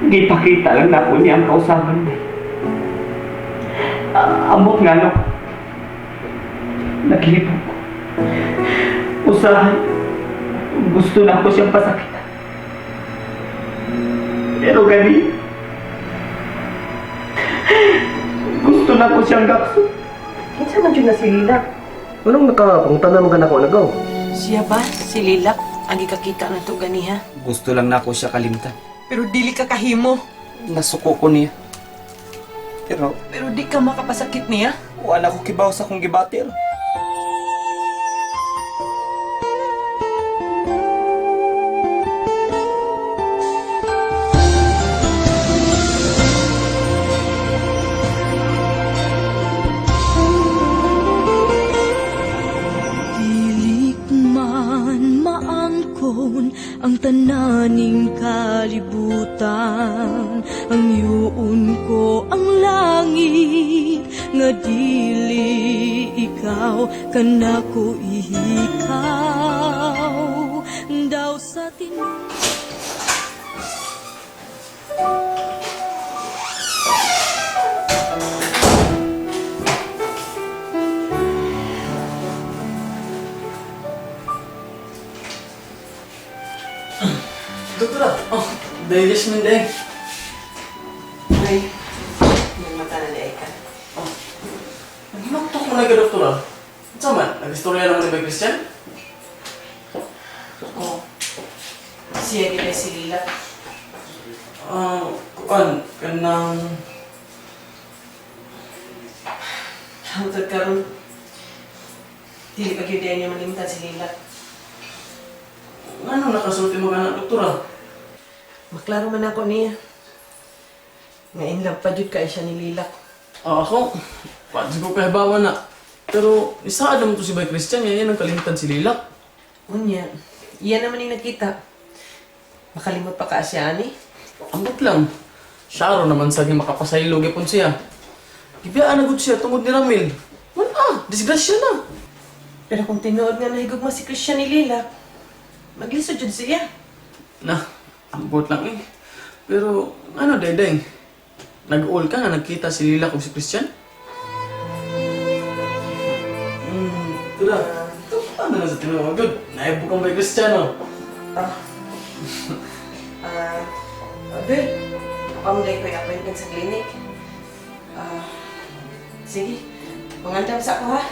Gipakita lang nako niya ang kausaban niya. Amot nga no. Naglibog ko. Usahay, gusto na ako siyang pasakitan. Pero gani, gusto na ko siyang gakso. Kinsa man jud na si Lila? Anong nakapangutana man ka nako nagaw? Siya ba? Si Lilak? Ang gikakita na to ganiha. Gusto lang nako siya kalimtan. Pero dili ka kahimo. Nasuko ko niya. Pero Pero di ka makapasakit niya. wala ko kibaw sa akong gibatir. Dili man maangkon ang tananing kalibutan, ang yuon ko ang langit nga dili ikaw kanako ihikaw daw sa tinuod. Doktora! Oh, dahil Jasmine dahil. Ay, may mata na di ka. Oh. Naghinuktok mo na ka, doktora. Unsa man? Nag-istorya naman ni ba Christian? Oo. Siya gid si Lilak. Ah, kuan, kanang... Hangtod karon dili pa gyud niya malimtan si Lilak. Ano nakasulti mo ka na, doktora? Maklaro man ako niya. Nga in love pa jud kay siya ni Lilak. Ah, ako? Paano ko kahibawan na. Pero, isaad naman to si Bay Christian, yan yan ang kalimtan si Lilak. Unya, iya naman yung nakita. Makalimot pa ka siya ani. Ambot lang. Siya ro naman sa makapasaylo gyapon siya. Gibiyaan na gud siya tungod ni Ramil. Wala, disgrasya na. Pero kung tinuod nga nahigugma si Christian ni Lilak, maglisod jud siya. Na, ambot lang eh. Pero, ano, Dedeng? Nag-all ka nga nagkita si Lila kung si Christian? Tara. Ano na sa tinuod? Good. Naibo kang by Christian, oh. Ah. Ah, Bill, pamunay ko yung appointment sa clinic. Ah, sige, mangandam sa ako ha.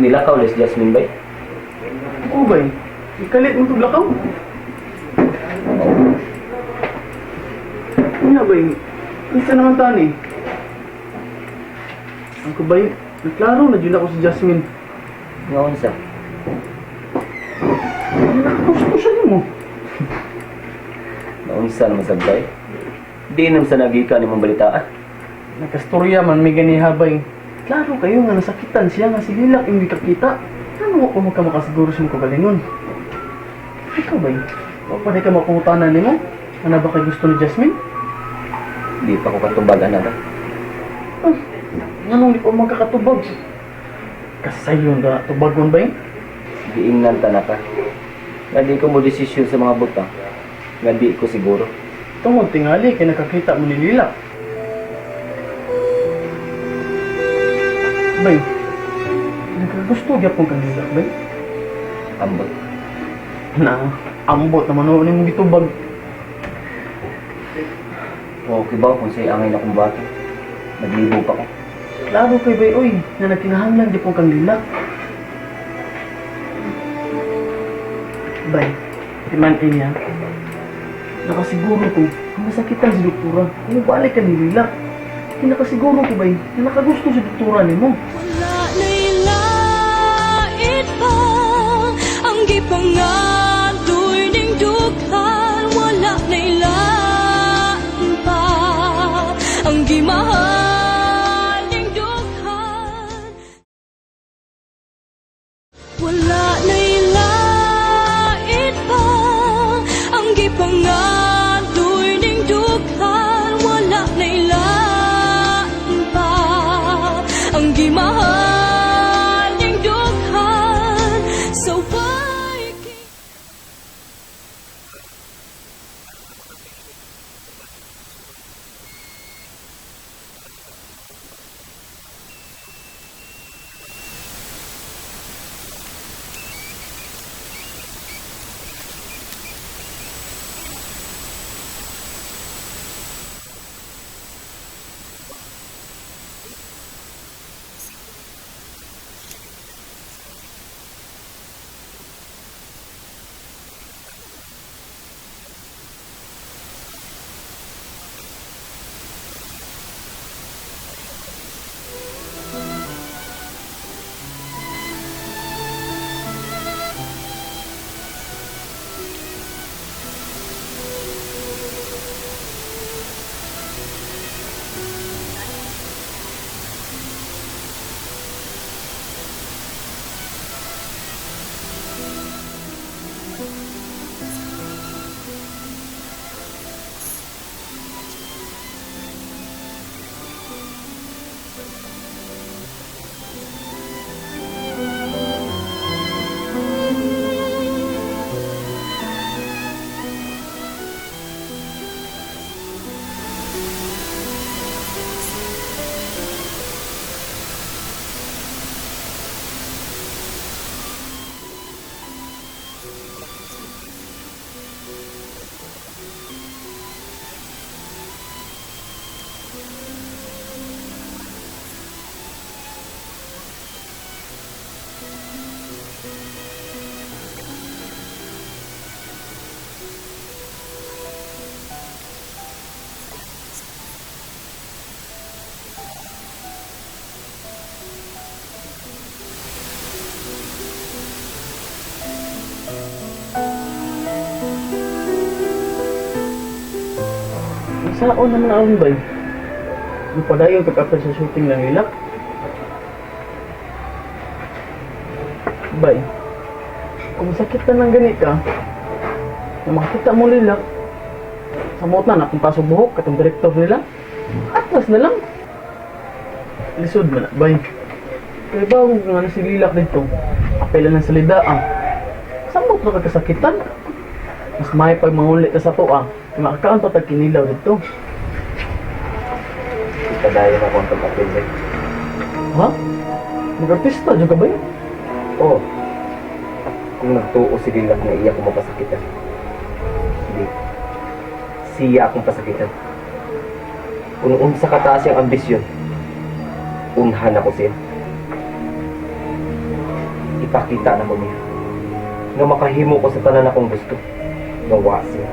Nilakaw les Jasmine bay? Oo, bay. Ikalit mo tuglakaw. Nga, bay. Isa naman tani. Ako, bay. Naklaro na dyan ako si Jasmine. Nga unsa? Nakapost ko siya mo. Unsa naman sagbay? Di naman sa nagika ni mong balitaan. Nagkastorya man may ganiha bay. Klaro kayo nga nasakitan siya nga si Lilak hindi kakita. Ano ako magkamakasiguro sa mong kagalingon? Ikaw bay, wa pa di ka makungutanan nimo? Ano ba kay gusto ni Jasmine? Di pa ko katubagan na ba? Ah, nganong di pa magkakatubag? Kasayon na tubagon bay? Giingnan ta na ka. Nga di ko mo desisyon sa mga butang. Nga di ko siguro. Tungod tingali kay nakakita mo ni Lilak. Bay, nagkagusto gyapon kang Lilak bay? Ambot. Na, ambot naman noon nimong gitubag. Okay ba kung sa'y angay na kong bata? Naglibo pa ko. Klaro kay bay oy, na nagkinahanglan gyapon kang Lilak. Bay, timan niya. Nakasiguro ko, ang masakitan si doktora, kung balik ka ni Lilak. Nakasiguro ko bay, na nakagusto si doktora nimo. Wala na'y lait pa ang gipangadoy ning dughan. Wala na'y lain pa ang gimahal ning dughan. Wala na'y lait pa ang gipangadoy ning dughan. Wala na'y lain pa ang gimahal ning dughan. So why Saan naman aron bay? Nagpadayon kag apel sa shooting lang Lilak. Bay, kung sakit ka ng gani ka, na makakita mo Lilak, sa na na kung pasok buhok katong direktor nila, atlas na lang. Lisod man na, bay. Kaya ba kung nga na si Lilak dito, apela ng salida ah. Samot na kagkasakitan. Mas may pag manguli ka sa tuwa, kay makakaon pa tag kinilaw dito. Ipadayon ako ang pag-apil bay. Ha? Mag-artista, dyan ka ba yun? Oo. Kung nagtuo si Lilak na iya ko mapasakitan. Hindi. Siya akong pasakitan. Kung unsa kataas siyang ambisyon, unhan ako siya. Ipakita na ko niya. Nga makahimo ko sa tanan akong gusto. Gawa siya.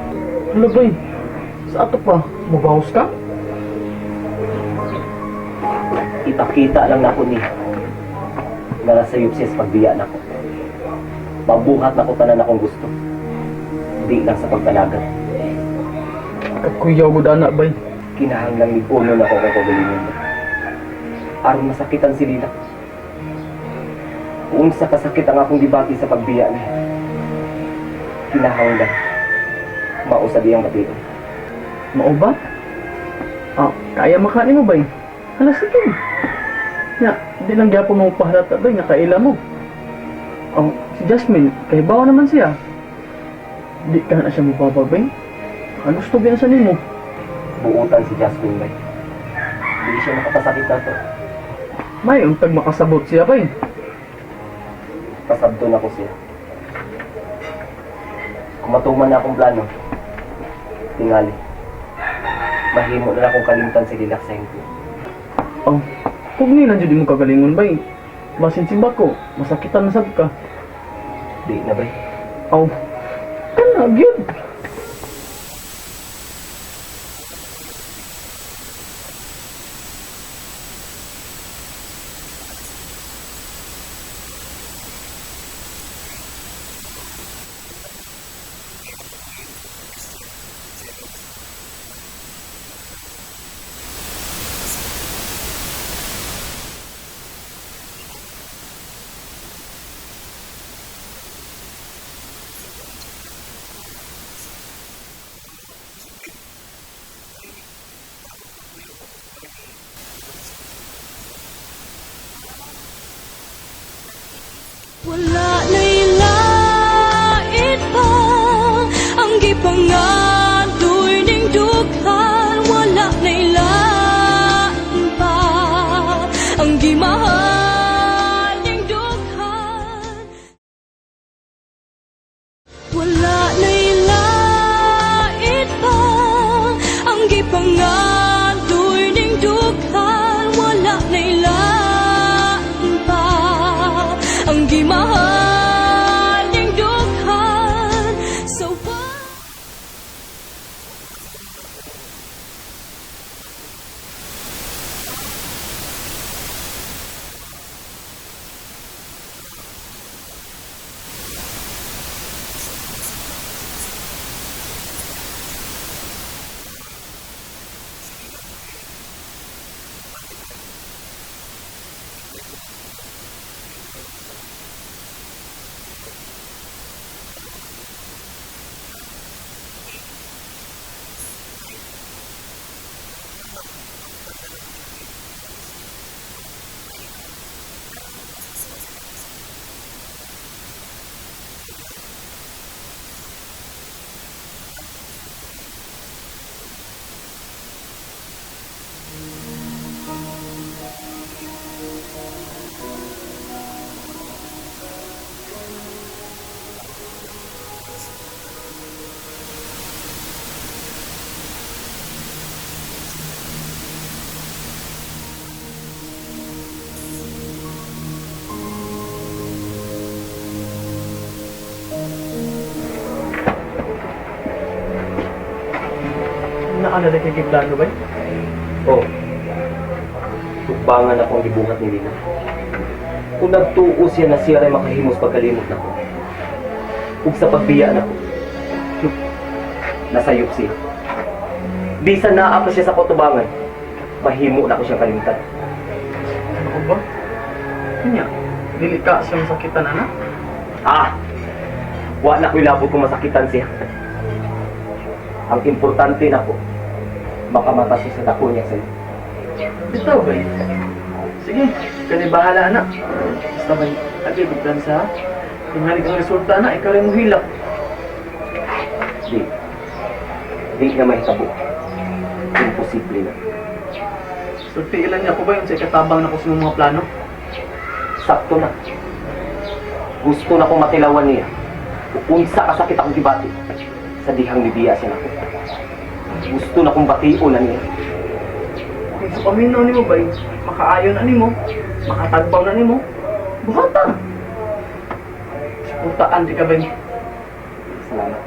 Ano ba yun? Sa ato pa, mabawas ka? Ipakita lang nako niya. Nga nasayop siya sa pagbiya nako. Mabuhat nako tanan akong gusto. Di lang sa pagpalagan. Kakuyaw gud ana bay. Kinahanglang lig-uno na ako kung kagalingon. Aron masakitan si Lila. Kung sa kasakit ang akong gibati sa pagbiya niya, kinahanglan mausad iyang bation. Mao ba? Ah, kaya makain mo bay. Hala sige. Nya, di lang gyapon mo pahalata bay nga kaila mo. Oh, si Jasmine, kay bawa naman siya. Di ka na siya mubaba bay. Baka gusto ba sa nimo? Buutan si Jasmine bay. Di siya makapasakit na to. May untag makasabot siya bay. Pasabton ako siya. Kung matuman na akong plano, tingali. Mahimo na akong kalimtan si Lilak sa hingpit. Oh, kung ni lang jud mo kagalingon bay. Basin si Bako, masakitan na sab ka. Di na bay. Oh, kana gyud. Wala na'y lait pa ang gipangandoy ning dughan. Wala na'y lain pa ang gimahal ning dughan. Wala na'y lait pa ang gipangandoy ning dughan. Wala na'y lain pa ang gimahal ning dughan. So what? Naalala kay plano bay? Oo. Tugbangan ako ang gibuhat ni Lina. Kung nagtuo siya na siya rin makahimos pagkalimot nako. Ug sa pagbiya nako. Nasayop siya. Bisan naa pa siya sa kotubangan, mahimo na ko siyang kalimtan. Ano ba? Kanya, dili ka siya masakitan ana? Ah! Wa na ko'y labot kung masakitan siya. Ang importante nako, makamata siya sa dako niya sa'yo. Bitaw bay. Sige, kani bahala ana. Basta bay, agi bigtan sa tingali kang resulta na, ikaw rin mo hilak. Di. Di na mahitabo. Imposible na. Sulti ilan niya ko ba yun sa ikatabang na ko sa mga plano? Sakto na. Gusto na kong matilawan niya. Kung unsa kasakit akong gibati sa dihang nibiya siya nako. Gusto na kong bation na niya. Kung sa paminaw nimo bay, makaayon na nimo, makatagbaw na nimo, buhata. Suportaan di ka bay. Salamat.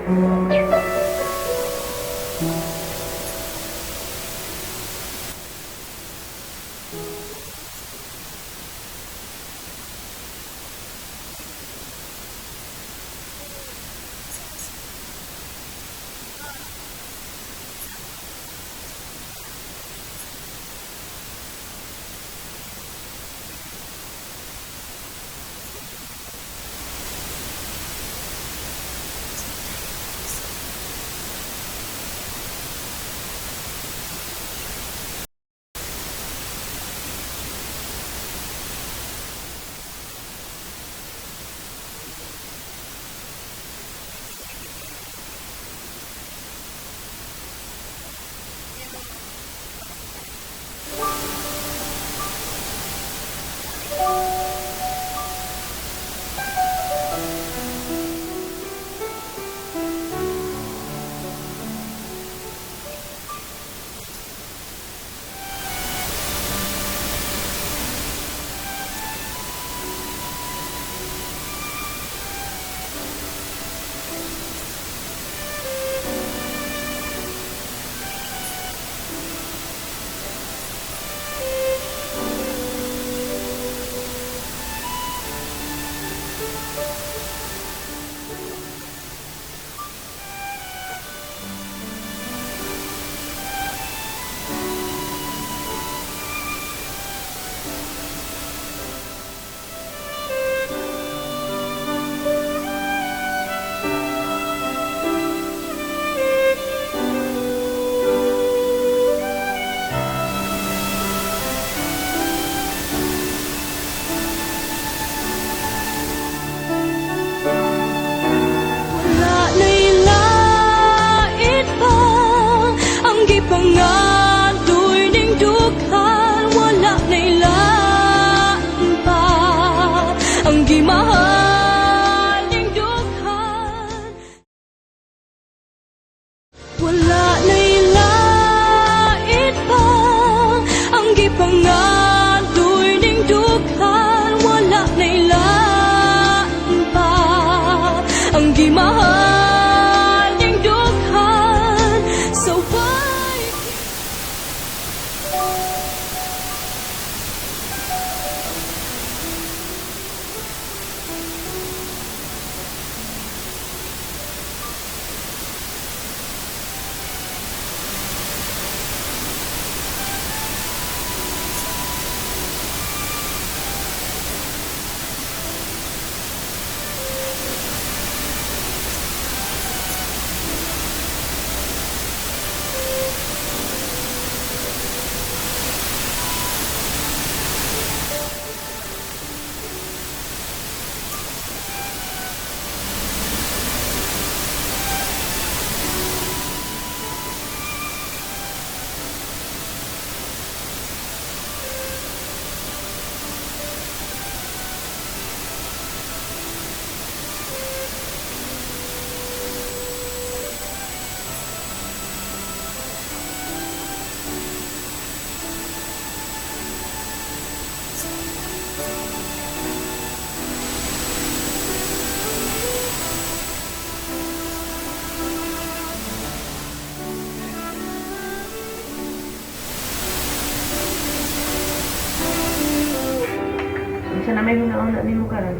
Unsa na may hunauna nimo karon?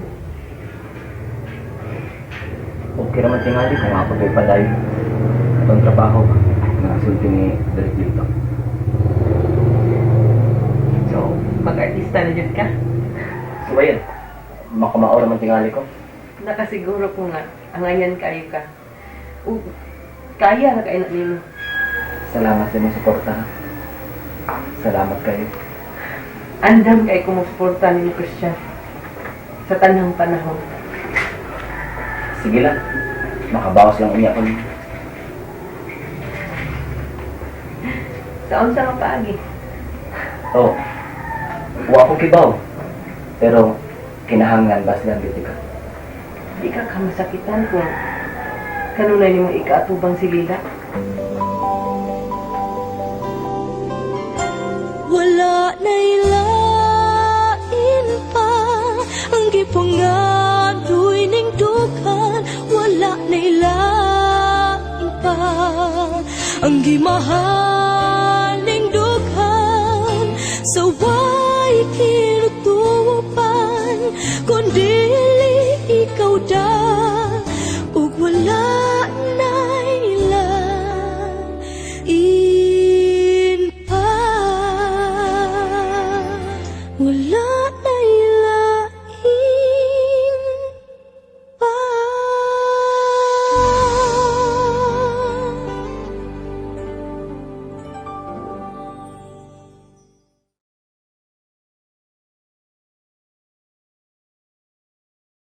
Okay naman tingali kung ako ko'y padayon. Atong trabaho ba? Nakasulti ni Direk dito. So, mag-artista na jud ka? So ayun, makamao naman tingali ko. Nakasiguro ko nga, angayan kayo ka. Ug kaya ra kay na nimo. Salamat sa imong suporta, ha. Salamat kayo. Andam kay ko mo nimo, Christian. Sa tanang panahon. Sige lang, makabawas lang unya ko ninyo. Sa unsa nga paagi? Oh, wa ko kibaw. Pero kinahanglan ba silang beauty ka? Di ka kamasakitan kung kanunay nimo ikaatubang si Lila. Wala na'y lain pa ang gipangadoy ning dughan. Wala na'y lain pa ang gimahal ning dughan. Sa way kinutupan kun dili ikaw da ug wala na'y lain pa. Wala